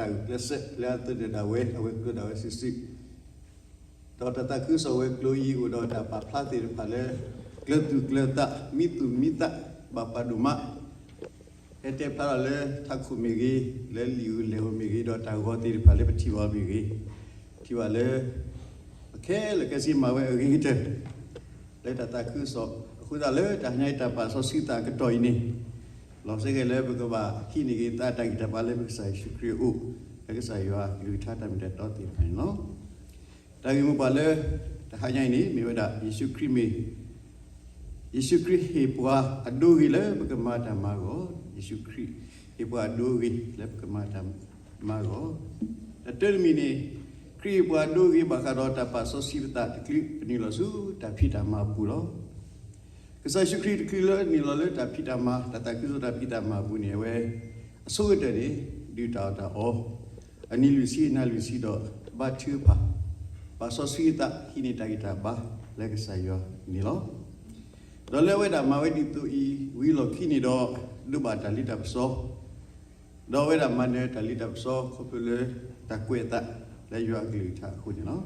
တၢ်ဂုာ်ကျဲးစၢးလၢအသနၢၣ်ဒၣ်ဝဲ အဝဲၤကျိၤဒၣ်ဝဲစုာ်စုာ် ဒီးတၢ်သးခုကစီၣ်ဝဲၤကျိၤအံၤအိၣ်ဒီးတၢ်ပာ်ဖျါသ့ၣ်တဖၣ်လၢ ကျၢၤသူၣ်ကျၢၤသး မံသူၣ်မံသး ဘၣ်ပှၤဒိၣ်မး ဟဲတဲဖျါထီၣ်လၢထးခိၣ်မ့ၢ်ဂ့ၤ, လၢလံာ်ဧိၤလဲၢ်ဧိၤမ့ၢ်ဂ့ၤ, ဒီးတၢ်ဂီၤသ့ၣ်တဖၣ်လၢပထံၣ်ဘၣ်အီၤမ့ၢ်ဂ့ၤ, ထံၣ်ဘၣ်လၢ ပခဲလၢာ်ခဲဆ့မၤဝဲအဂ့ၤကတၢၢ် လၢတၢ်သးခုကစီၣ်အဃိသတး လၢတၢ်ဟါညါအံၤတၢ်ပာ်စီဆှံသးအကတီၢ်အံၤန့ၣ်, လီၤစဲကဲလၢပကဘၣ်ဟံးန့ၢ်က့ၤသးတၢ်ဂံၢ်တၢ်ဘါလၢ ပကစၢ်ယ့ၣ်ၡူးခရံာ်အအိၣ်, လၢကစၢ်ယွၤကလုၢ်ကထါတၢ်မ့ၢ်တၢ်တီသ့ၣ်တဖၣ်န့ၣ်လီၤ. တၢ်ဂ့ၢ်မိၢ်ပှၢ်လၢ တဟါညါအံၤန့ၣ် မ့ၢ်ဝဲဒၣ် ယ့ၣ်ၡူးခရံာ်မ့ၢ် ယ့ၣ်ၡူးခရံာ်ဟ့ၣ်ပှၤအဒိအဂ့ၤလၢပကမၤတၢ်မၤအဂီၢ်, ယ့ၣ်ၡူးခရံာ်ဟ့ၣ်ပှၤအဒိအဂ့ၤလၢပကမၤတၢ်မၤအဂီၢ်, တၢ်တၢတမံၤန့ၣ်, ခရံာ်ဟ့ၣ်ပှၤအဒိအဂ့ၤဘၣ်ဃးဒီးတၢ်ပာ်စီဆှံပသးတချုးပနုာ်လီၤဆူတၢ်ဖံးတၢ်မၤအပူၤလီၤ. ကစၢ်ယ့ၣ်ၡူးခရံာ်တချုးလၢနုာ်လီၤလၢတၢ်ဖံးတၢ်မၤ, တၢ်သးခုကစီၣ်တၢ်ဖံးတၢ်မၤအပူၤန့ၣ် အဝဲ အဆိကတၢၢ်န့ၣ် ဒုၣ်တၢ်အီၣ်တၢ်အီ, အနံၤလွံၢ်ဆံအနၤလွံၢ်ဆံဒီး ဘါထုကဖၣ်, ပာ်စီဆှံအသး ဟံးန့ၢ်တၢ်ဂံၢ်တၢ်ဘါလၢကစၢ်ယွၤန့ၣ်လီၤ. ဒီးလၢအဝဲဒၣ်မၤဝဲဒ်သိးအံၤဝံၤအလီၢ်ခံန့ၣ်ဒီး ဒိးဘၣ်တၢ်လ့တၢ်ပစီ ဒီးအဝဲဒၣ်မၤနၢၤတၢ်လ့တၢ်ပစီခီဖျိလၢတၢ်ကွဲးအသးလၢယွၤအကလုၢ်ကထါအဃိန့ၣ်လီၤ. လံာ်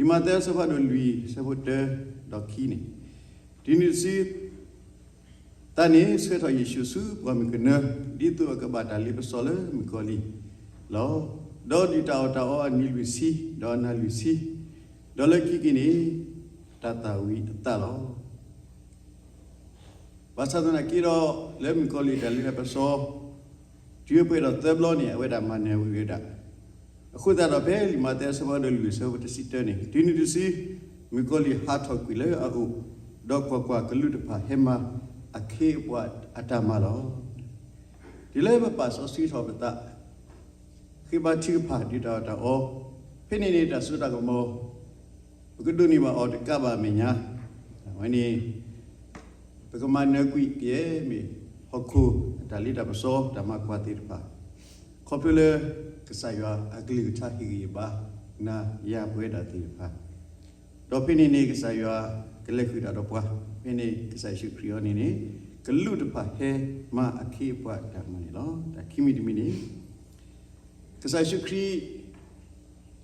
မးသဲအဆၢဖးဒိၣ်လွံၢ် အဆၢဖိတၢဒီးခံန့ၣ်, တုၤနုၤတစု သးန့ၣ်ဆှၢထီၣ်ယ့ၣ်ၡူးဆူပှၢ်မုၢ်ကနၢ, ဒ်သိးအကဘၣ်တၢ်လ့ပစီလၢမုၣ်ကီၤလံၢ်လီၤ. ဒီးဒုၣ်တၢ်အီၣ်တၢ်အီအနံၤလွံၢ်ဆံ, ဒီးအနၤလွံၢ်ဆံ, ဒီးလၢခံက့ၤန့ၣ် တၢ်သၣ်ဝံၤအသးလီၤ. ဘၣ်ဆၣ်သနာ်က့ဒီး လၢမုၣ်ကီၤလံၢ်တၢ်လ့တၢ်ပစီ တုၤအပှဲၤဒီးသၢဘျီန့ၣ် အဝဲဒၣ်မၤနၢၤဝံၤဝဲဒၣ်. အဃိသတးဒီး ဖဲလံာ်မးသဲအဆၢဖးဒိၣ်လွံၢ်အဆၢဖိတဆံတၢန့ၣ်, တုၤနုၤတစု မုၣ်ကီၤလံၢ်ဟးထီၣ်ကွံာ်လၢအအိၣ်, ဒီးကွၢ်ကွၢ်, ကလူးတဖၣ်ဟဲမၤအခ့အပှၤအတၢ်မၤလီၤ. တုၤလၢပပာ်စီဆှံထီၣ်ပသး ဃ့ဘါထုကဖၣ်ဒုၣ်တၢ်အီၣ်တၢ်အီ, ဖဲန့ၣ်န့ၣ် တၢ်စိတၢ်ကမီၤ ပကဒိးန့ၢ်ဘၣ်အီၤတကးဘၣ်အမဲာ်ညါ, အဝဲန့ၣ် ပကမၤနၢၤကွံာ်ကယဲၢ်မ့ၢ်ဟီၣ်ခိၣ်အတၢ်လ့တၢ်ပစီတၢ်မၤကွၢ်သ့ၣ်တဖၣ်, ခီဖျိလၢကစၢ်ယွၤအကလုၢ်ကထါဟ့ၣ်ဂံၢ်ဟ့ၣ်ဘါနၤယၤပဝဲဒၣ်သ့ၣ်တဖၣ်, ဒီးဖဲန့ၣ်န့ၣ် ကစၢ်ယွၤကလဲၤဃုာ်တၢ်ဒီးပှၤ, ဖဲန့ၣ်ကစၢ်ယ့ၣ်ၡူးခရံာ်အံၤန့ၣ်န့ၣ် ကလူးတဖၣ်ဟဲမၤအခ့အပှၤတၢ်မၤန့ၣ်လီၤ. တၢ်ခံမံၤတမံၤန့ၣ် ကစၢ်ယ့ၣ်ၡူးခရံာ်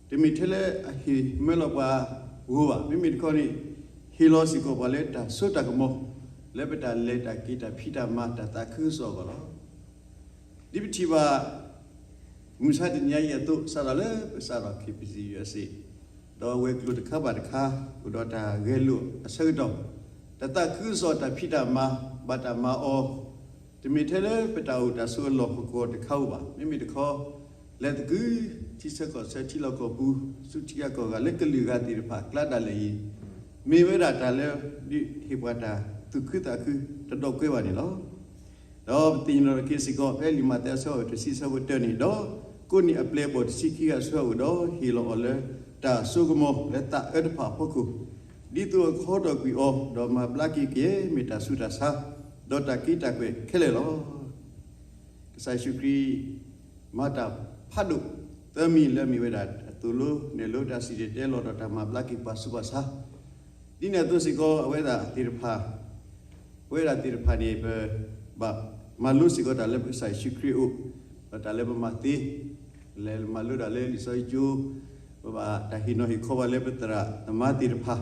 တမ့ၢ်ထဲလၢအဟ့ၣ်မၢလီၤပှၤဂီၢ်ဘၣ်, မ့မ့ၢ်တခီန့ၣ် ဟ့ၣ်လီၤစ့ၢ်ကီးပှၤလၢတၢ်စိတၢ်ကမီၤ လၢပတၢ်လဲၤတၢ်က့ၤတၢ်ဖံးတၢ်မၤတၢ်သးခုကစီၣ်အဂီၢ်လီၤ. ဒ်ပထံၣ်ဘၣ် မုၢ်ဆါတနံၤညါအံၤအသိး စးထီၣ်လၢပစးထီၣ် ခ့ၣ်ပစံၣ် ယူၤအ့စ့ၣ် ဒီးဝဲၤကျိၤတခါဘၣ်တခါ အိၣ်ဒီးတၢ်ဂဲၤလိာ်အဆၢကတီၢ်, တၢ်သးခုကစီၣ်တၢ်ဖံးတၢ်မၤ ဘၣ်တၢ်မၤအီၤ တမ့ၢ်ထဲလၢပတၢ်အိၣ်တၢ်ဆိးအလီၢ်ဖီခိၣ်တခါဧိၤဘၣ်. မ့မ့ၢ်တခီ လဲၤသကုၤ ထံဆၢကီၢ်ဆၢ ထံလီၢ်ကီၢ်ပူၤ ဆူထံဂၤကီၢ်ဂၤ လၢကလုာ်ဂၤသ့ၣ်တဖၣ်အကျါဒၣ်လဲာ်အံၤ မ့ၢ်ဝဲဒၣ်တၢ်လၢ ဒုးဟ့ၣ်ပှၤတၢ်သူၣ်ခုသးခုတဒီကွဲဘၣ်န့ၣ်လီၤ. ဒီးပသ့ၣ်နီၣ်ထီၣ်က့ၤစ့ၢ်ကီး ဖဲလံာ်မးသဲအဆၢဖးဒိၣ်တဆံ အဆၢဖိတၢန့ၣ်, ဒီးကိးန့ၢ်အပျဲၢ်အဘီၣ်တဆံခံဂၤအဆၢအအိၣ်ဒီး ဟ့ၣ်လီၤအီၤလၢတၢ်စိကမီၤလၢသးအၢတဖၣ်အဖီခိၣ်, ဒ်သိးအခီထီၣ်ကွံာ်အီၤ ဒီးမၤဘျါက့ၤကယဲၢ်မ့ၢ်တၢ်ဆူးတၢ်ဆါ ဒီးတၢ်က့တၢ်ကွဲးခဲလၢာ်လီၤ. ကစၢ်ယ့ၣ်ၡူးခရံာ် မၤတၢ်ဖးဒိၣ်သၢမံၤလၢအမ့ၢ်ဝဲဒၣ် အသိၣ်လိနဲၣ်လိ တၢ်စံၣ်တဲၤတဲလီၤဒီးတၢ်မၤဘျါက့ၤပှၤဆူးပှၤဆါ ဒ်န့ၣ်အသိးစ့ၢ်ကီး အဝဲဒၣ်သ့ၣ်တဖၣ်, ပဝဲဒၣ်သ့ၣ်တဖၣ်န့ၣ် ပဘၣ်မၤလိစ့ၢ်ကီးတၢ်လၢပကစၢ်ယ့ၣ်ၡူးခရံာ်အအိၣ်, ဒီးတၢ်လၢပမၤသ့, လဲၤမၤလိတၢ်လၢလံာ်စီဆှံကၠိ, ပဘၣ်တၢ်ဟ့ၣ်နီၤဟ့ၣ်ခီပှၤလၢပသရၣ်သမါသ့ၣ်တဖၣ်,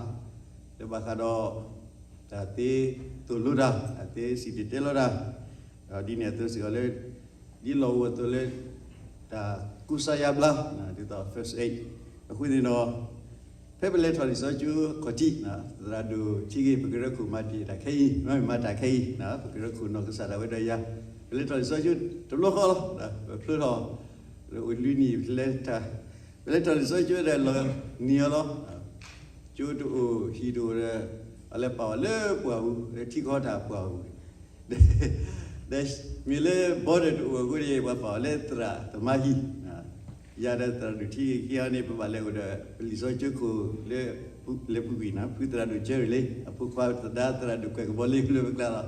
လၢဘၣ်ဃးဒီး တၢ်သ့သိၣ်လိတၢ်, တၢ်သ့စံၣ်တဲၤတဲလီၤတၢ်, ဒီးဒ်န့ၣ်အသိးစ့ၢ်ကီးလၢ ဒ်လီၢ်အိၣ်အသိးလၢ တၢ်ကူစါယါဘျါ, ဒ်သိး first aid အဃိန့ၣ်ဒီး ဖဲပလဲၤထီၣ်လံာ်စီဆှံကၠိအခီၣ်ထံး, သရၣ်ဒိၣ်ထံဂ့ၤ ပကရၢခိၣ်မၤတ့ၢ်တၢ်ခဲအံၤ, မ့ၢ်မၤတၢ်ခဲအံၤ, ပကရၢခိၣ်နီၢ်ကစၢ်ဒၣ်ဝဲဒီးယၤ, ပလဲၤထီၣ်လံာ်စီဆှံကၠိတဘျီဃီလီၤ, ပဖျိထီၣ်, လၢအိၣ်လွံၢ်နံၣ် ပလဲၤ, ပလဲၤထီၣ်လံာ်စီဆှံကၠိဒီးလီၤနံၤအီၤလီၤ, ကၠိတအိၣ်ဟံၣ်တအိၣ်ဒီး အလဲၤပာ်အီၤလၢပှၢ်ပူၤ, လၢထံကီၢ်တၢ်ပှၢ်ပူၤ ဒီးမ့ၢ်လၢ border တအိၣ်အဃိန့ၣ် ပှၤပာ်အီၤလၢသရၣ်သမါဟံၣ်, ယၤဒီးသရၣ်ဒိၣ်ထံဂ့ၤခံဂၤန့ၣ် ပဘၣ်လဲၤအိၣ်ဒီး ပလံာ်စီဆှံကၠိခိၣ်လၢ လၢပူၤကွံာ်န့ၣ် ဖုသရၣ်ဒိၣ်ကၠၢရံၣ်လံ, အဖိခွါသဒါသရၣ်ဒိၣ်ကွဲးကဘီလ့လၢပကျါလီၤ,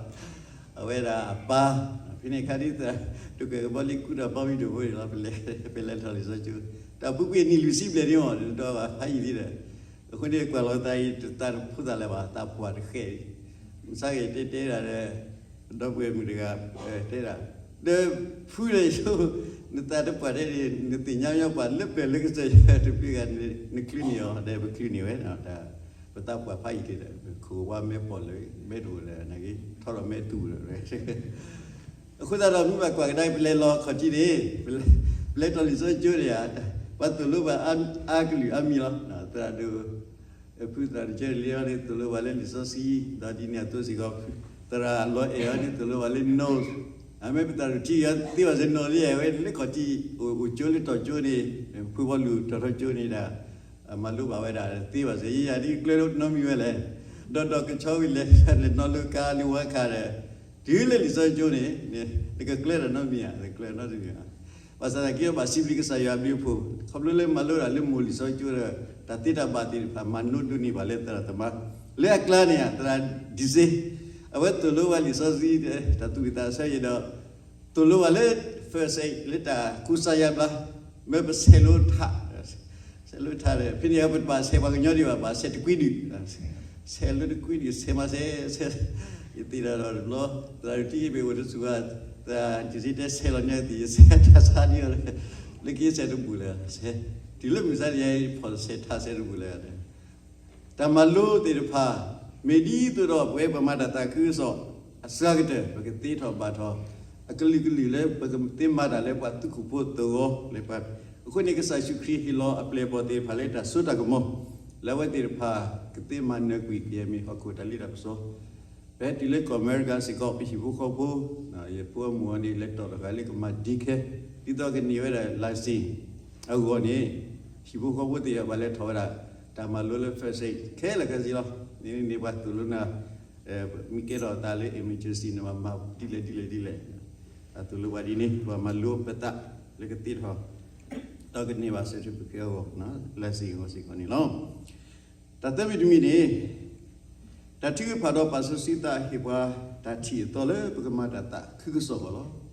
အဝဲဒၣ်အပၢ်, ဖဲန့ၣ်အခါဒ်သရၣ်ဒိၣ်ကွဲးကဘီလ့ကူဒီးဘီမုၢ်ဒိၣ်ဖိန့ၣ်လီၤ, ပလဲၤထီၣ်လံာ်စီဆှံကၠိ, တၢ်ပူၤကွံာ်နံၣ်လွံၢ်ဆံဘျဲၣ်န့ၣ်မ့ၢ် ဒီးဖးယံာ်လံဒီး အဃိန့ၣ် ကွၢ်လီၤသးအံၤ တသးတဖိသၣ်လၢၤဘၣ်, သးပှၢ်တဃဲးလံ, မဆါဂ့ၤတဲတဲဒၣ်ဒီး ဒီပုၢ်ဝဲၢ်မုၣ်တဂၤ တဲဒၣ်, ဒီးဖုဒီးယဆိ နသးတပှၢ်တဲန့ၣ် နသ့ၣ်ညါညီပှၤလၢပျၢၤလၢကစၢ်ယွၤတပျုၤဂၤန့ၣ် နချုးန့ၢ်အီၤ ဒီးပချုးန့ၢ်ဝဲ ပသးပှၢ်ဖးယံာ်တ့ၢ်ဒီး ခိၣ်ဝါမဲာ်ပီၣ်လၢ မဲာ်တအိၣ်ဒီး နက့ၤထီၣ်ဒီးမဲာ်တူၢ်ဒီး အဃိသတးဒီး မ့ၢ်ဘၣ်ကွၢ်ကဒါပလဲၤလီၤခီၣ်ထံးန့ၣ် ပလဲၤတီၢ်လံာ်စီဆှံကၠိန့ၣ်ဧါ, ပှၤသိၣ်လိပှၤအါကလုာ်အါမံၤလီၤ. သရၣ်ဒိၣ် ဖုသရၣ်ဒိၣ်ကၠဲလံအီၤန့ၣ် သိၣ်လိပှၤလၢလံာ်စီဆှံ, ဒီးဒ်န့ၣ်အသိးစ့ၢ်ကီး သရၣ်လီၤအဲၣ်အီၤန့ၣ် သိၣ်လိပှၤလၢ notes, အမ့ၢ်ပသရၣ်ဒိၣ်ထံဂၤသ့ဘၣ်စ့ၢ် notes လံ ဝဲလၢခီၣ်ထံး အိၣ်ကၠိလၢတီၢ်ကၠိန့ၣ် ဖုဘီလူၤတီၢ်ထီကၠိန့ၣ်ဒီး မၤလိဘၣ်ဝဲဒၣ်သ့ဘၣ်စ့ၢ် ယဲယၤဒ်ကျၢၤနီတမံၤဝဲလဲၣ်, ဒီးဒီးကဆီဝံၤလဲၤ လဲၤနီၣ်လိကါလၢဝါခါဒီး တုၤလၢလံာ်စီဆှံကၠိန့ၣ် နကကျၢၤတၢ်နီတမံၤဧါ, နကျၢၤနီတမံၤဧါ. ဘၣ်ဆၣ်သနာ်က့ဒီး ဘၣ်စံးဘျုးကစၢ်ယွၤအဘျုးအဖှိၣ် ခီဖျိလၢမၤလိတၢ်လၢမိၢ်လံာ်စီဆှံကၠိဒီး တၢ်သ့တၢ်ဘၣ်သ့ၣ်တဖၣ် မၤလိဒိးန့ၢ်ဘၣ်လၢသရၣ်သမါ လၢအကျါန့ၣ်ဧါ, သရၣ်ဒံစ့ အဝဲသိၣ်လိပှၤလံာ်စီဆှံ တၢ်သူၣ်ဝံၣ်သးဆၢယံၤဒီး သိၣ်လိပှၤလၢ first aid လၢတၢ်ကူစါယါဘျါ မ့ၢ်ပဆဲးလိထး ဆဲးလိထးဒီး ဖဲန့ၣ်ပတဘၣ်ဆဲးပှၤကညီဒံးဘၣ်, ဘၣ်ဆဲးတကွံဒုး, ဆဲးလိတကွံဒုး ဆဲးမၤဆဲး, ယသ့ၣ်နီၣ်ဒီးတဘျီ သရၣ်ဒိၣ်ထံမ့ၢ်အိၣ်တစူၢ်ဘၣ်, သရၣ်ဒံစ့တဲဆဲးလီၤညါသ့ၣ် ယဆဲးတၢ်ဆါဒ်အီၤလၢ လၢကယဲဆဲးတဘူၣ်လၢၤ, တုၤလၢမုၢ်ဆါတနံၤအံၤ ဖီၣ်ဆဲးထးဆဲးတဘူၣ်လၢၤ တၢ်မၤလိသ့ၣ်တဖၣ် မ့ၢ်ဒ်သိးဒီး ပဝဲပှၤမၤတၢ်သးခုကစီၣ် အစှၤကတၢၢ် ပကသ့ထီၣ်ဘၣ်ထီၣ် အကလုာ်ကလုာ်လၢပကသ့မၤတၢ်လၢပှၤသူခိၣ်ဖိသဂီၢ်လၢပှၤ, အဃိန့ၣ် ကစၢ်ယ့ၣ်ၡူးခရံာ်ဟ့ၣ်လီၤအပျဲၢ်အဘီၣ်သ့ၣ်တဖၣ်လၢတၢ်စိတၢ်ကမီၤ လၢအဝဲသ့ၣ်တဖၣ်ကသ့မၤနၢၤကွံာ် ကယဲၢ်မ့ၢ်ဟီၣ်ခိၣ်တၢ်လ့တၢ်ပစီ ပဟဲတုၤလၢကီၢ်အမဲရကၤစ့ၢ်ကီး ပဟံၣ်ဖိဃီဖိ, ယဖိအမုၢ်အီၤန့ၣ် လဲၤတီၣ်တဂၤလၢကမၤ decaf ဒ်သိးကန့ၢ်ဝဲဒၣ် license အဂီၢ်န့ၣ် ဟံၣ်ဖိဃီဖိသ့ၣ်တဖၣ်လဲၤထီၣ်ဝဲဒၣ် တၢ်မၤလိလၢ first aid ခဲလၢာ်ခဲဆ့လီၤ. န့ၣ်န့ၣ်ပှၤသိၣ်လိနၤ, မ့ၢ်ကဲထီၣ်အသးလၢ emergency န့ၣ် ပှၤမၤဒ်လဲၣ်ဒ်လဲၣ်ဒ်လဲၣ်, ပှၤသိၣ်လိပှၤဒ်န့ၣ် ပှၤမၤလိပသးလၢကသ့ထီၣ် ဒီးကန့ၢ်ဘၣ် certificate အဂီၢ် license အဂီၢ်စ့ၢ်ကီးန့ၣ်လီၤ. တၢ်သၢမံၤတမံၤန့ၣ် တၢ်ထုကဖၣ်ဒီးပာ်စီဆှံသး ဟ့ၣ်ပှၤတၢ်ထံၣ်အသီလၢပကမၤတၢ်သးခုကစီၣ်အဂီၢ်လီၤ.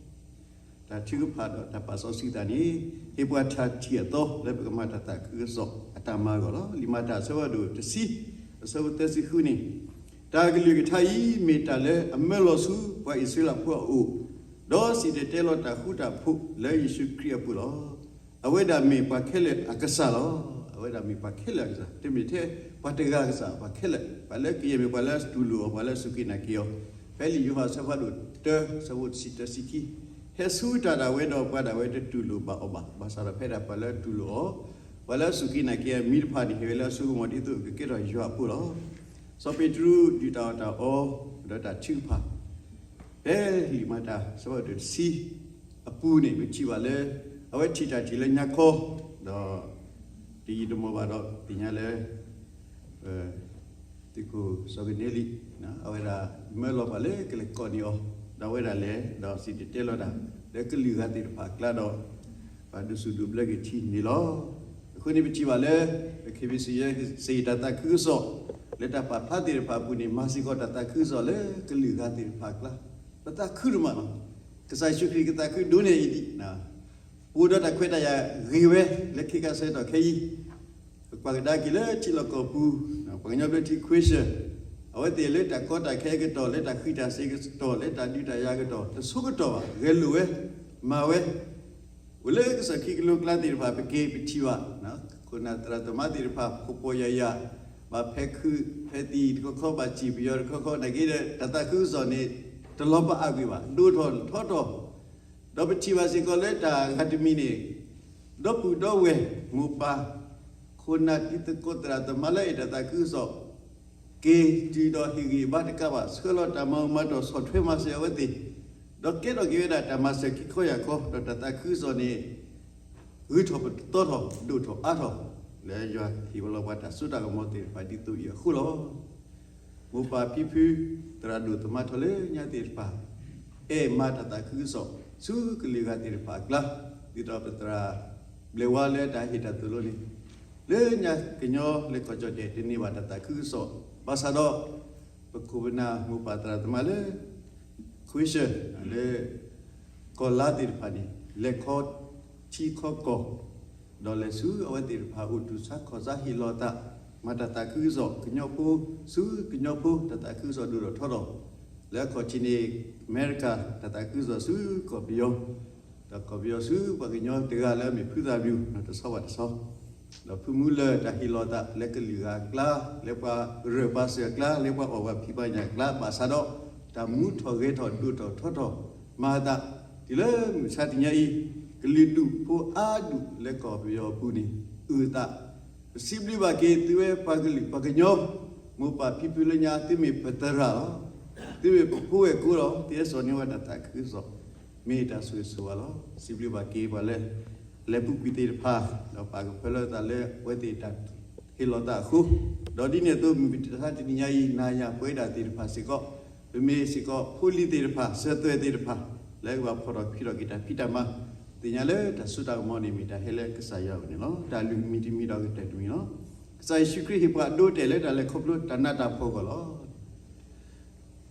တၢ်ထုကဖၣ်ဒီးတၢ်ပာ်စီဆှံသးန့ၣ် ဟ့ၣ်ပှၤတၢ်ထံၣ်အသီလၢပကမၤတၢ်သးခုကစီၣ် အတၢ်မၤအဂီၢ်လီၤ. လံာ်မၤတၢ်အဆၢဖးဒိၣ်တဆံ အဆၢဖိသၢဆံဃုန့ၣ်, တၢ်ကလုၢ်ကထါအံၤ မ့ၢ်တၢ်လၢအမၢလီၤဆူပှၤအံၣ်စရ့လးဖိအအိၣ်, ဒီးစံၣ်တဲၤတဲလီၤတၢ်ဃူတၢ်ဖိးလၢယ့ၣ်ၡူးခရံာ်အပူၤလီၤ. အဝဲဒၣ်မ့ၢ်ပှၤခဲလၢာ်အကစၢ်လီၤ. အဝဲဒၣ်မ့ၢ်ပှၤခဲလၢာ်အကစၢ်, တမ့ၢ်ထဲပှၤတဂၤအကစၢ်, ပှၤခဲလၢာ်, ပှၤလၢကယဲၢ်မ့ၢ်ပှၤလၢတူၢ်လိာ်အီၤ, ပှၤလၢစူၢ်က့ၤနာ်က့ၤအီၤ, ဖဲလံာ်ယိၤဟၣ်အဆၢဖးဒိၣ်တၢ အဆၢဖိတဆံတၢ တဆံခံ, ဟဲဆူတၢ်ဒၣ်ဝဲဒီးပှၤဒၣ်ဝဲတတူၢ်လိာ်ဘၣ်အီၤဘၣ်. ဘၣ်ဆၣ်ဒီးဖဲဒၣ်ပှၤလၢတူၢ်လိာ်အီၤ, ပှၤလၢစူၢ်က့ၤနာ်က့ၤအမံၤတဖၣ်န့ၣ် ဟ့ၣ်ဝဲလၢအစိကမီၤဒ်သိးကကဲထီၣ်ယွၤအဖိလီၤ. စီၤပ့းတရူးဒုးတၢ်အီၣ်တၢ်အီ, ဒီးတၢ်ထုကဖၣ် ဖဲလံာ်မၤတၢ်အဆၢဖးဒိၣ်တဆံအပူၤန့ၣ် ပထံၣ်ဘၣ်လၢ အဝဲထံၣ်တၢ်ထံၣ်လၢညါခီ, ဒီးတယံာ်တမီၢ်ဘၣ်ဒီး သ့ၣ်ညါလၢ သုးခိၣ်စီၤကနံလံ, အဝဲဒၣ်မၢလီၤပှၤလၢကလဲၤကိးန့ၢ်အီၤ, ဒီးအဝဲဒၣ်လဲၤ ဒီးစံၣ်တဲၤတဲလီၤတၢ် လၢကလုာ်ဂၤသ့ၣ်တဖၣ်အကျါဒီး ပှၤဒိးစူၣ်ဒိးဘျၢက့ၤထံန့ၣ်လီၤ. အဃိန့ၣ်ပထံၣ်ဘၣ်လၢ ပခ့ၣ်ဘံစံယဲ စ့ၣ်တၢ်သးခုကစီၣ် လၢတၢ်ပာ်ဖျါသ့ၣ်တဖၣ်အပူၤန့ၣ် မၤစ့ၢ်ကီးတၢ်သးခုကစီၣ်လၢကလုာ်ဂၤသ့ၣ်တဖၣ်အကျါ, ပသးခုဒိၣ်မးလီၤ. ကစၢ်ယ့ၣ်ၡူးခရံာ်ကသးခုဒိၣ်န့ၢ်အံၤဒံး ပအိၣ်ဒီးတၢ်ခွဲးတၢ်ယာ်ဂ့ၤဝဲလၢခဲကါဆၢကတီၢ်ခဲအံၤ, ပကွၢ်ကဒါက့ၤလၢထံလီၢ်ကီၢ်ပူၤ, ပှၤကညီဘျၢထံ Christian, အဝဲသ့ၣ်လၢတၢ်ကီတၢ်ခဲအကတီၢ် လၢတၢ်ဃံးတၢ်စ့ၤအကတီၢ် လၢတၢ်ဒုးတၢ်ယၤအကတီၢ် တဆိကတီၢ်ဘၣ် ဂဲၤလိာ်ဝဲ, မၤဝဲ အိၣ်လၢကစၢ်ခရံာ်ကလိကျါသ့ၣ်တဖၣ် ပက့ၤပထံၣ်ဘၣ်, ခိၣ်နၢ်သရၣ်သမါသ့ၣ်တဖၣ် ဖှီၣ်ဖှီၣ်ယာ်ယာ်, ဘၣ်ဖဲခုးဖဲသံၣ်တခီခီ ဘၣ်စံၣ်ပယီၤတခီခီ နာ်က့ဒီး တၢ်သးခုကစီၣ်န့ၣ် တလီၤပာ်အါကွံာ်ဘၣ်, ဒိၣ်ထီၣ်ထီထီၣ်, ဒီးပထံၣ်ဘၣ်စ့ၢ်ကီးလၢတၢ်ဂၤတမံၤန့ၣ် ဒီပုၢ်ဒီဝဲၢ်မိၢ်ပၢ် ခိၣ်နၢ်တံၤသကိးသရၣ်သမါလၢအဲၣ်တၢ်သးခုကစီၣ် က့ၤတုၤဒီးဟ့ၣ်ဂံၢ်ဘါတကးဘၣ် ဆှၢလီၤတၢ်မၤအူမၤတီၢ်ဆီၣ်ထွဲမၤစၢၤအဝဲသ့ၣ်, ဒီးကဲထီၣ်က့ၤဝဲဒၣ်တၢ်မၤစၢၤခံခီယၢ်ခီ ဒီးတၢ်သးခုကစီၣ်န့ၣ် ဂုၤထီၣ်ပသီထီၣ် ဒိၣ်ထီၣ်အါထီၣ် လၢယွၤဟ့ၣ်ပလီၢ်ပှၤတၢ်စိတၢ်ကမီၤသ့ၣ်တဖၣ်ဒ်သိးအံၤအဃိလီၤ. မိၢ်ပၢ်ဖံဖု သရၣ်ဒိၣ်သမါထီၣ်လၢညါသ့ၣ်တဖၣ် အဲၣ်မၤတၢ်သးခုကစီၣ် ဆူကလုာ်ဂၤသ့ၣ်တဖၣ်အကျါ, ဒ်သိးပသရၣ်ဘျဲၣ်ဝါလၢတၢ်ဟ့ၣ်တၢ်သိၣ်လိန့ၣ်, လၢညါကညီလၢကီၢ်ကၠီၣ်တဲၣ်တန့ၢ်ဘၣ်တၢ်သးခုကစီၣ်, ဘၣ်ဆၣ်ဒီး ပခိၣ်ပနၢ်မိၢ်ပၢ်သရၣ်သမါလၢ Christian လၢ ကီၢ်လါသ့ၣ်တဖၣ်န့ၣ် လဲၤခီထံခီကီၢ်, ဒီးလဲၤဆူအဝဲသ့ၣ်တဖၣ်အိၣ်တူၢ်ဆါခီၣ်ဆါ ဟ့ၣ်လီၤအသး မၤတၢ်သးခုကစီၣ် ကညီဖိဆူကညီဖိ တၢ်သးခုကစီၣ်ဒိၣ်ထီၣ်ထီထီၣ်, လၢအခီၣ်ထံးန့ၣ် အမဲရကၤ တၢ်သးခုကစီၣ်ဆူကီၢ်ပယီၤ, ဒီးကီၢ်ပယီၤဆူပှၤကညီတဂၤလၢအမ့ၢ်ဖုသးဘျူး တဆီဘၣ်တဆီ, ဒီးဖုမူလၢၢ်တၢ်ဟ့ၣ်လီၤသးလၢကလုာ်ဂၤအကျါ, လၢပှၤရၢၢ်ပှၤစၢၤအကျါ, လၢပှၤအီၣ်ပှၤဖံးပှၤညၣ်အကျါ, ဘၣ်ဆၣ်ဒီး တၢ်မူထီၣ်ဂဲၤထီၣ်ဒိၣ်ထီၣ်ထီထီၣ်မၤအသး, တုၤလၢမုၢ်ဆါတနံၤညါအံၤ, ကလုာ်ဒူၣ်ဖိအါဒူၣ်လၢကီၢ်ပယီၤအပူၤန့ၣ် အုၣ်အသး ပစံးဘျုးဘၣ်က့ၤသုဝဲပှၤကလုာ်ပှၤကညီ, မိၢ်ပၢ်ဖံဖုလၢညါ သုမ့ၢ်ပသရၣ်လီၤ. သုမ့ၢ်ပဖိဝဲၢ်ကိလီၤ. သုဟဲစိာ်န့ၢ်ဝဲတၢ်သးခုကစီၣ်, မ့ၢ်တၢ်ဆိၣ်ဂ့ၤဆိၣ်ဝါလီၤ. စံးဘျုးဘၣ်က့ၤပှၤလၢ လဲၤပူၤကွံာ်သ့ၣ်တဖၣ်, ဒီးပာ်ကဖၢလၢသးလၢအဝဲသ့ၣ်တၢ်ဟ့ၣ်လီၤသးအဃိ, ဒီးဒ်န့ၣ်အသိး မုၢ်မဆါတနံၤညါအံၤ နၤယၤပဝဲဒၣ်သ့ၣ်တဖၣ်စ့ၢ်ကီး, ပမ့ၢ်စ့ၢ်ကီးဖိလံၤသ့ၣ်တဖၣ် စၢၤသွဲၣ်သ့ၣ်တဖၣ် လၢကဘၣ်ဖီၣ်ထီၣ်ဖံးထီၣ်က့ၤတၢ်ဖံးတၢ်မၤ, သ့ၣ်ညါလၢတၢ်စိတၢ်ကမီၤန့ၣ် မ့ၢ်တၢ်ဟဲလၢကစၢ်ယွၤအအိၣ်န့ၣ်လီၤ. တၢ်လုၢ်မံတမံၤဒီးကတၢၢ်တမံၤလီၤ. ကစၢ်ယ့ၣ်ၡူးခရံာ်ဟ့ၣ်ပှၤအဒိအတဲာ်လၢတၢ်လဲၤခီဖျိတၢ်နးတၢ်ဖှီၣ်အဂီၢ်လီၤ.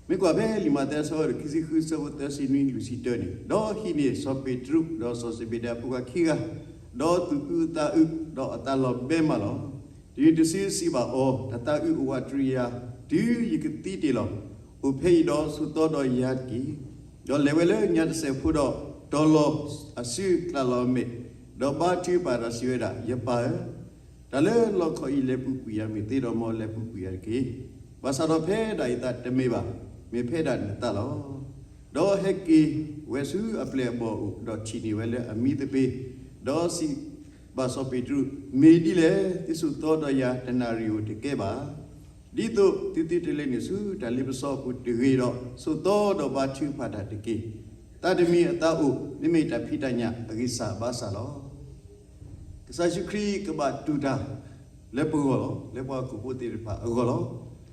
မ့ၢ်ကွၢ်ဖဲလံာ်မးသဲအဆၢဒိၣ်ခံဆံဃု အဆၢဖိသၢဆံနွံ လွံၢ်ဆံတၢန့ၣ်, ဒီးဟံးန့ၢ်စီၤပ့းတရူး ဒီးစီၤစဘ့းဒၤအဖိခွါခံဂၤ, ဒီးသူၣ်အုးသးအုး, ဒီးအသးလီၤဘဲမးလီၤ. တနံၤတစုစံးဘၣ်အီၤ, တၢ်သးအုးအိၣ်ဝးတြီယၤ, တုၤယကသံတ့ၢ်လီၤ. အိၣ်ဖဲအံၤဒီးဆိးသီဒီးယၤတက့ၢ်. ဒီးလဲၤဝဲလၢညါတစဲးဖိဒီး, တီၤလီၤအစုကျးလီၤအမဲာ်, ဒီးဘါထုကဖၣ်ဒီးစံးဝဲဒၣ်, ယပၢ်ဧၢ, တၢ်လၢလီခီအံၤလဲၤပူၤကွံာ်ယၤမ့ၢ်သ့ဒီး မ်လဲၤပူၤကွံာ်ယၤတက့ၢ်. ဘၣ်ဆၣ်ဒီးဖဲဒၣ်ယသးတမ့ၢ်ဘၣ်, မ့ၢ်ဖဲဒၣ်နသးလီၤ. ဒီးဟဲက့ၤဝဲဆူအပျဲၢ်အဘီၣ်အအိၣ်, ဒီးထံၣ်န့ၢ်ဝဲလၢအမံသပ့ၤ, ဒီးစံးဘၣ်စီၤပ့းတရူး, မ့ၢ်ဒ်လဲၣ်, သုဆိးသီဒီးယၤတနၣ်ရံၣ်ဧိၤတကဲဘၣ်. ဒ်သိးသုသုတလဲၤနုာ်ဆူတၢ်လ့ပစီအပူၤတဂ့ၤဒီး, ဆိးသီဒီးဘါထုကဖၣ်တၢ်တက့ၢ်. တၢ်တမံၤအသးအိၣ်, မ့မ့ၢ်တၢ်ဖံးတၢ်ညၣ်အဂံၢ်စၢ်ဘါစၢ်လီၤ. ကစၢ်ယ့ၣ်ၡူးခရံာ်ကဘၣ်တူၢ်တၢ်လၢပဂီၢ်လီၤ, လၢပှၤဟီၣ်ခိၣ်ဖိသ့ၣ်တဖၣ်အဂီၢ်လီၤ.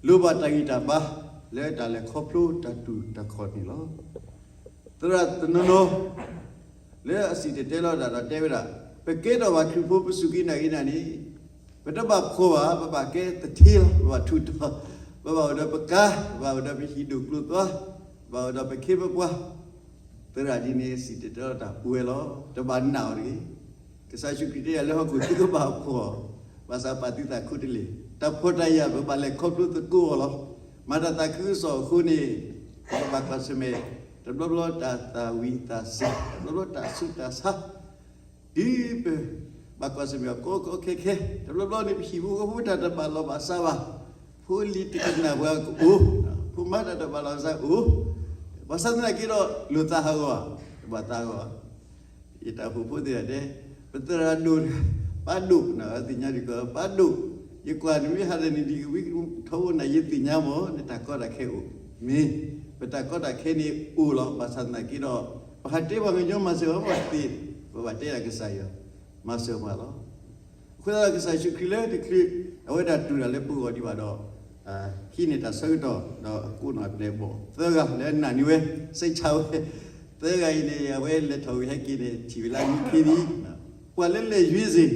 လိၣ်ဘၣ်တၢ်ဂံၢ်တၢ်ဘါလၢတၢ်လဲၤခီဖျိတၢ်တူၢ်တၢ်ခီၣ်န့ၣ်လီၤ. သရၣ်တနီၤနီၤ လၢအစံၣ်တဲၤတဲလီၤတၢ်ဒီးတဲဝဲဒၣ်, ပကဲထီၣ်ဘၣ်ခရံာ်ဖိ ပစူၢ်က့ၤနာ်က့ၤနၤန့ၣ်, ပတဘၣ်ဖှီၣ်ဘၣ်, ပဘၣ်ကဲသထ့လီၤ, ပဘၣ်ထူးတီၤ, ပဘၣ်အိၣ်ဒီးပကါ, ပဘၣ်အိၣ်ဒီးပဟံၣ်ဒိၣ်ကျိၤသွါ, ပဘၣ်အိၣ်ဒီးပခ့ပပှၢ်, သရၣ်ဒ်န့ၣ်စံၣ်တဲၤတဲလီၤတၢ်ပှဲၤလီၤ, တဘၣ်နာ်အီၤတဂ့ၤ. ကစၢ်ယ့ၣ်ၡူးခရံာ်တဲယၤလၢဟီၣ်ခိၣ် သုကဘၣ်ဖှီၣ်, ဘၣ်ဆၣ်ပာ်သုသးခိတလ့ၢ်, တၢ်ဖှီၣ်တၢ်ယာ်ပဘၣ်လဲၤခီဖျိသကိးအီၤလီၤ. မၤတၢ်သးခုကစီၣ်အဃိန့ၣ်, ပကဘၣ်ကွၢ်ဆၢၣ်မဲာ်, တဘျီဘျီတၢ်သၣ်ဝံၤသးစဲၤ, တဘျီဘျီတၢ်ဆူးတၢ်ဆါ, ဒ်ပဘၣ်ကွၢ်ဆၢၣ်မဲာ်အီၤကီကီခဲခဲ, တဘျီဘျီန့ၣ် ပဟံၣ်ဖိဃီဖိတၢ်တဘၣ်လီၢ်ဘၣ်စးဘၣ်, ဖိလံၤတကနၣ်ပှၤကအိၣ်, ဖိမါတၢ်တဘၣ်လီၢ်ဘၣ်စးအိၣ်, ဘၣ်ဆၣ်သနာ်က့ဒီး လိၣ်သးဟးဂီၤဧါ, တဘၣ်သးဟးဂီၤဧါ. ယတၢ်အိၣ်ဖှိၣ်ဖိသ့ၣ်တဖၣ်တဲ, ပသရၣ်ဒိၣ်, ပၢ်ဒိၣ်, သ့ၣ်ညါဒံးကီး ပၢ်ဒိၣ်, ယကွၢ်နမ့ၢ်ဟးဒီးနံၤဒံးကဝံၤထီဘိန့ၣ် ယသ့ၣ်ညါမး နတၢ်ကီတၢ်ခဲအိၣ်, မ့ၢ်, ပတၢ်ကီတၢ်ခဲန့ၣ်အိၣ်လီၤ. ဘၣ်ဆၣ်သနာ်က့ဒီး ပဟးတဲပှၤကညီမၤစၢၤပှၤသ့, ပဘၣ်တဲဒၣ်ကစၢ်ယွၤ, မၤစၢၤပှၤလီၤ. အဃိသတးဒီး ကစၢ်ယ့ၣ်ၡူးခရံာ်လၢတချုး အဝဲဒၣ်တူၢ်တၢ်လၢပဂီၢ်ဒံးဘၣ်ဒီး, ဟံးန့ၢ်တၢ်ဆၢကတီၢ် ဒီးအကိးနီၢ်အပျဲၢ်အဘီၣ်သၢဂၤလၢအနာ်န့ၢ်ဝဲ, စံးဆၢဝဲ, သၢဂၤအံၤန့ၣ် အဝဲလဲၤထီၣ်ဝံၤဟဲက့ၤန့ၣ် ထံၣ်ဝဲလၢအမံခ့ဒံး, ပှၤလၢလဲၤယွ့စ့ၢ်,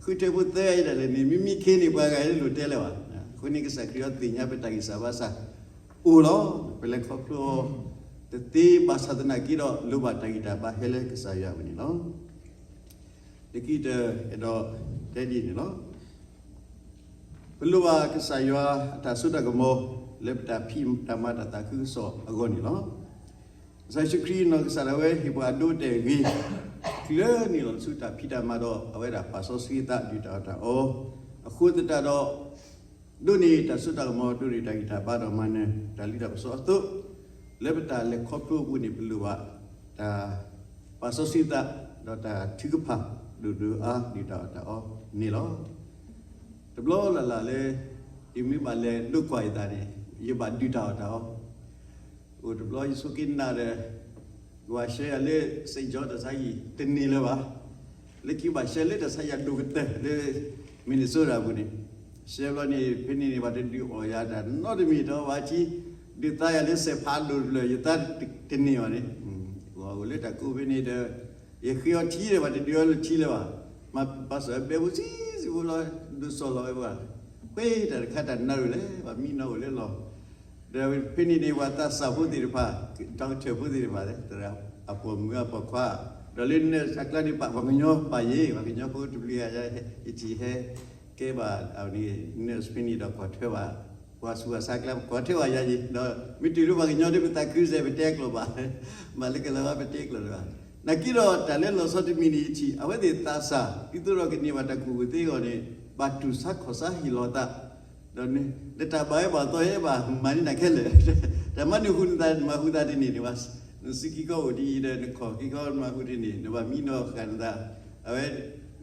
ဃုထၢဖိသၢဂၤအံၤဒၣ်လဲာ်န့ၣ် မံမံခ့န့ၣ် ပှၤဂၤအံၤလိၣ်တဲလၢၤဘၣ်. အဃိန့ၣ် ကစၢ်ခရံာ်အီၤသ့ၣ်ညါပတၢ်ဂံၢ်စၢ်ဘါစၢ်အိၣ်လီၤ. ပလဲၤခီဖျိအီၤတသ့ဘၣ်ဆၣ်သနာ်က့ဒီး လိၣ်ဘၣ်တၢ်ဂံၢ်တၢ်ဘါဟဲလၢကစၢ်ယွၤအအိၣ်န့ၣ်လီၤ. လၢခံတၢၢ်အဲၣ်ဒိးတဲဒ်န့ၣ်လီၤ. ပလိၣ်ဘၣ်ကစၢ်ယွၤအတၢ်စိတၢ်ကမီၤ လၢပတၢ်ဖံးတၢ်မၤတၢ်သးခုကစီၣ်အဂီၢ်န့ၣ်လီၤ. ကစၢ်ယ့ၣ်ၡူးခရံာ်နီၢ်ကစၢ်ဒၣ်ဝဲဟ့ၣ်ပှၤအဒိအတဲာ်အဂ့ၤ, ကျၢၤန့ၢ်လီၤဆူတၢ်ဖံးတၢ်မၤဒီး အဝဲဒၣ်ပာ်စီဆှံသးဒုၣ်တၢ်အီၣ်တၢ်အီ, အဃိသတးဒီး ဒိးန့ၢ်တၢ်စိတၢ်ကမီၤ ဒိးန့ၢ်တၢ်ဂံၢ်တၢ်ဘါဒီးမၤနၢၤတၢ်လံၣ်တၢ်ပစီအသိး, လၢပတၢ်လဲၤခီဖျိအပူၤန့ၣ် ပလိၣ်ဘၣ်တၢ်ပာ်စီဆှံသး ဒီးတၢ်ထုကဖၣ်ဒိၣ်ဒိၣ်အါအါ ဒုၣ်တၢ်အီၣ်တၢ်အီန့ၣ်လီၤ. တဘျီလၢ်လၢ်လၢ ယမ့ၢ်ဘၣ်လဲၤဒိးကွၢ်ယသးန့ၣ် ယဘၣ်ဒုၣ်တၢ်အီၣ်တၢ်အီ အိၣ်တဘျီယဆိက့ၤနၢ်ဒီး ကဘၣ်ဆှၢယၤလၢ Saint John တၢ်ဆါဟံၣ်တန့ၢ်လၢၤဘၣ်. လၢခံဘၣ်ဆှၢလၢတၢ်ဆါဟံၣ်အဒိၣ်ကတၢၢ်လၢ Minnesota အပူၤန့ၣ်, ဆှၢဘျီန့ၣ် ဖဲန့ၣ်န့ၣ် ပှၤတဒုးအီၣ်ယၤတၢ်နီတမံၤဒီး ဘၣ်ဆၣ် ဒုးသါယၤလၢစဲးဖးဒိၣ်တဖျၢၣ် ယသါတန့ၢ်ဘၣ်န့ၣ်, အိၣ်လၢတၢ်ကိးဖဲန့ၣ်ဒီး ယဃ့အီထံဒီး ပှၤတဒုးအီလၢထံလၢၤဘၣ်. မ့ၢ်ဘၣ်စၢၤဘဲပူၤဆံးဆံးဖိလီၤ, ဒုးစီၣ်လီၤဝဲပှၤ, ဃ့တၢ်တခါတၢ်နၢ်ရံၣ်လဲၣ်, ပှၤမံနီၤအိၣ်လၢလီၢ် ဒီးဖဲန့ၣ်န့ၣ် ပှၤသးစၢ်ဖိသ့ၣ်တဖၣ်, ဒီကထၢၣ်ဖိသ့ၣ်တဖၣ်, သရၣ်အပိာ်မုၣ်အပိာ်ခွါ, ဒီးလၢ nurse အကျါန့ၣ် ပာ်ပှၤကညီပာ်ယဲ, ပှၤကညီဖိတဘျုးဂၤ, ယထံၣ်ဟဲကဲဘၣ် nurse ဖဲန့ၣ်ဒီးကွၢ်ထွဲဘၣ်, ပှၤဆူးပှၤဆါအကျါ ကွၢ်ထွဲဘၣ်ယၤယံၤ, ဒီးမ့ၢ်တုၤလၢပှၤကညီဒီး ပသးခုစဲး ပတဲအကျိာ်ဘၣ်, မၤလၢကလီၤဘၣ် ပတဲအကျိာ်လၢၤဘၣ်. နာ်က့ဒီးတၢ်လၢလီၤဆီတမံၤန့ၣ်ယထံၣ် အဝဲသ့ၣ်သးစၢ် ဒ်သိးဒီးကန့ၢ်ဘၣ်တၢ်ကူၣ်ဘၣ်ကူၣ်သ့အဂီၢ်န့ၣ် ဘၣ်တူၢ်ဆါခီၣ်ဆါဟ့ၣ်လီၤအသး, ဒီးလၢတၢ်ဘၣ်ဝဲဘၣ်သီယဲဘၣ် မၤန့ၢ်နၤခဲလၢာ်, တၢ်မၤနၢၤဟူနသး နမၤဟူသးတန့ၢ်ဒံးဘၣ်, နစုခံခီအိၣ်ဒ်အံၤဒီး နခီၣ်ခံခီနမၤဟူတန့ၢ် နဘၣ်မံနီၤဃာ်နသး, အဝဲ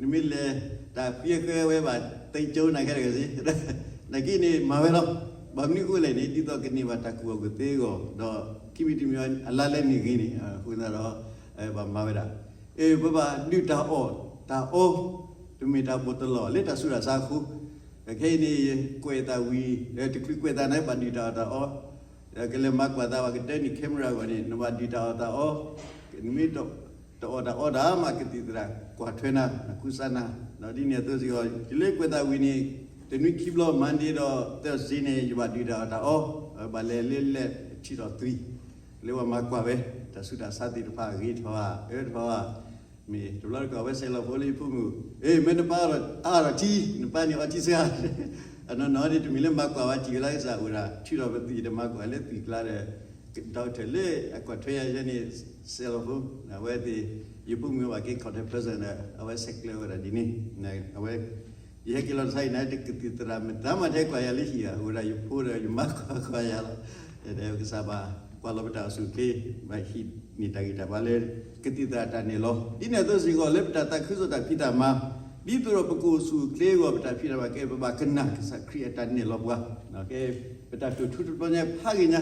နမ့ၢ်လဲၤတၢ်ဖှံအဃၢဝဲဘၣ် သ့ကၠိနၤခဲလၢာ်က့ၤ, နာ်က့န့ၣ်မၤဝဲလီၤ. ဘၣ်မနုၤအဃိလဲၣ်န့ၣ် ဒ်သိးကန့ၢ်ဘၣ်တၢ်ကူၣ်ဘၣ်ကူၣ်သ့အဂီၢ် ဒီးခံမံၤတမံၤအလါလဲန့ၣ်ဂ့ၤန့ၣ် အဃိသတးဒီး ဘၣ်မၤဝဲဒၣ်, ပဘၣ်ဒုၣ်တၢ်အီၣ်တၢ်အီ, တမ့ၢ်တၢ်ဘီၣ်တလီၢ်လၢတၢ်ဆူးတၢ်ဆါအဃိ, ခဲအံၤန့ၣ် ကွဲးအသးဝံၤ တချုးကွဲးသးန့ၣ် ဘၣ်ဒုၣ်တၢ်အီၣ်တၢ်အီ, ကလဲၤမၤကွၢ်သးဘၣ်ကတၢၢ်န့ၣ် camera အဂီၢ်န့ၣ် နဘၣ်ဒုၣ်တၢ်အီၣ်တၢ်အီ, နမ့ၢ်တအီၣ်တၢ်အီဒၣ်မး ကသံၣ်သရၣ်ကွၢ်ထွဲနၤ နကူစါနၤ, ဒီးဒ်န့ၣ်အသိးစ့ၢ်ကီး တုၤလၢကွဲးသးဝံၤန့ၣ် တနွံခံဘျီ Monday ဒီး Thursday န့ၣ် ယဘၣ်ဒုၣ်တၢ်အီၣ်တၢ်အီ, ဘၣ်လဲၤလၢလဲၤထံၣ်ဒီးသွံၣ် လၢပှၤမၤကွၢ်ဝဲ တၢ်ဆူးတၢ်ဆါသ့ၣ်တဖၣ်အဂ့ၤထီၣ်ဧါ အၢထီၣ်ဧါ, မ့ၢ်တဘျီတခီၣ်အဝဲဆဲးလီၤဖိလၢယဖိမုၣ်, အ့ မ့ၢ်နပၢ်အါထီၣ်ထံ နပၢ်န့ၣ်အီထံစှၤ, အနီၢ်နီၢ်န့ၣ် တမ့ၢ်လၢမၤကွၢ်ဝဲထံၣ်ဝဲလၢကစၢ်အိၣ်ဒၣ် ထုးထီၣ်ပသွံၣ်ဒီးမၤကွၢ်လၢသွံၣ်ကျါဒီး doctor လၢအကွၢ်ထွဲယၤယဲန့ၣ် ဆဲးလီၤဖိ, အဝဲသ့ၣ် ယဖိမုၣ်ဘၣ်က့ၤ contact person ဒီး အဝဲဆဲးကျိးဝဲဒၣ်ဒ်န့ၣ်, အဝဲ ယဟဲက့ၤလီၤတဆါအံၤန့ၣ် တကသံၣ်သရၣ်မတၤမးတဟဲကွၢ်ယၤလၢဟံၣ်ဧါ, အိၣ်ဝဲဒၣ်ယဖိဒီးယမါကွၢ်ကွၢ်ယၤလီၤ. ကစၢ်ဘၣ်ကွၢ်လီၤပတၢ်အိၣ်ဆူၣ်အိၣ်ချ့, ဘၣ်ဟံးန့ၢ်တၢ်ဂံၢ်တၢ်ဘါလၢ ကသံၣ်သရၣ်တၢ်နဲၣ်လီၤ. ဒ်န့ၣ်အသိးစ့ၢ်ကီး လၢပတၢ်သးခုကစီၣ်တၢ်ဖံးတၢ်မၤ ဒ်သိးဒီးပကအိၣ်ဆူၣ်အိၣ်ချ့အဂီၢ် ပတၢ်ဖံးတၢ်မၤကဲ ပဘၣ်ကနၣ်ကစၢ်ခရံာ်အတၢ်နဲၣ်လီၤပှၤ, ကဲ ပတၢ်တိာ်ထူတဘျီညါဖးဂ့ၤညါ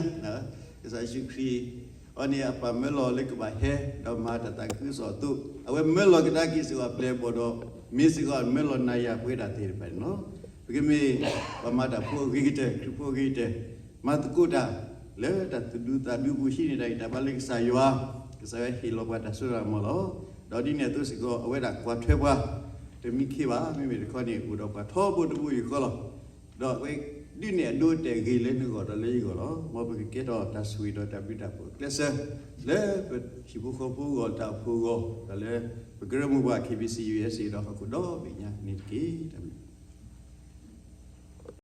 ကစၢ်ယ့ၣ်ၡူးခရံာ် အီၤန့ၣ် အပၢ်မၢလီၤလၢကဘၣ်ဟဲ ဒီးမၤတၢ်သးခုကစီၣ်အသိး အဝဲမၢလီၤကဒါက့ၤစ့ၢ်ကီးအပျဲၢ်အဘီၣ်ဒီး မ့ၢ်စ့ၢ်ကီးမၢလီၤနၤယၤပဝဲဒၣ်သ့ၣ်တဖၣ်န့ၣ်လီၤ. ပကမ့ၢ်ပှၤမၤတၢ်ဖိအဂ့ၤကတၢၢ် ခရံာ်ဖိအဂ့ၤကတၢၢ် မၤသကိးတၢ် လၢတၢ်သူၣ်ဒူသးဒူအပူၤ ဟံးန့ၢ်တၢ်ဂံၢ်တၢ်ဘါလၢကစၢ်ယွၤ, ကစၢ်ယွၤဟ့ၣ်လီၤပှၤတၢ်စိတၢ်ကမီၤလီၤ. ဒီးဒ်န့ၣ်အသိးစ့ၢ်ကီး အဝဲဒၣ်ကွၢ်ထွဲပှၤ တမံခ့ဘၣ်, မ့မ့ၢ်တခီန့ၣ် အိၣ်ဒီးပှၤထီဘိတဘိယူၢ်ဃီလီၤ. ဒီးအဝဲဒုးနဲၣ်အဒိအတဲာ်ဂ့ၤလၢနဂီၢ်ဒီးလၢယဂီၢ်လီၤ. မ်ပကကဲထီၣ်တၢ်ဆိၣ်ဂ့ၤဒီးတၢ်ဘျုးတၢ်ဖှိၣ်အကျဲးစၢး လၢပဟံၣ်ဖိဃီဖိအဂီၢ် တၢ်အိၣ်ဖှိၣ်အဂီၢ် ဒီးလၢပကရၢမိၢ်ပှၢ် KBC USA ဒီးဟီၣ်ခိၣ်ဒီဘ့ၣ်ညါန့ၣ်တက့ၢ်.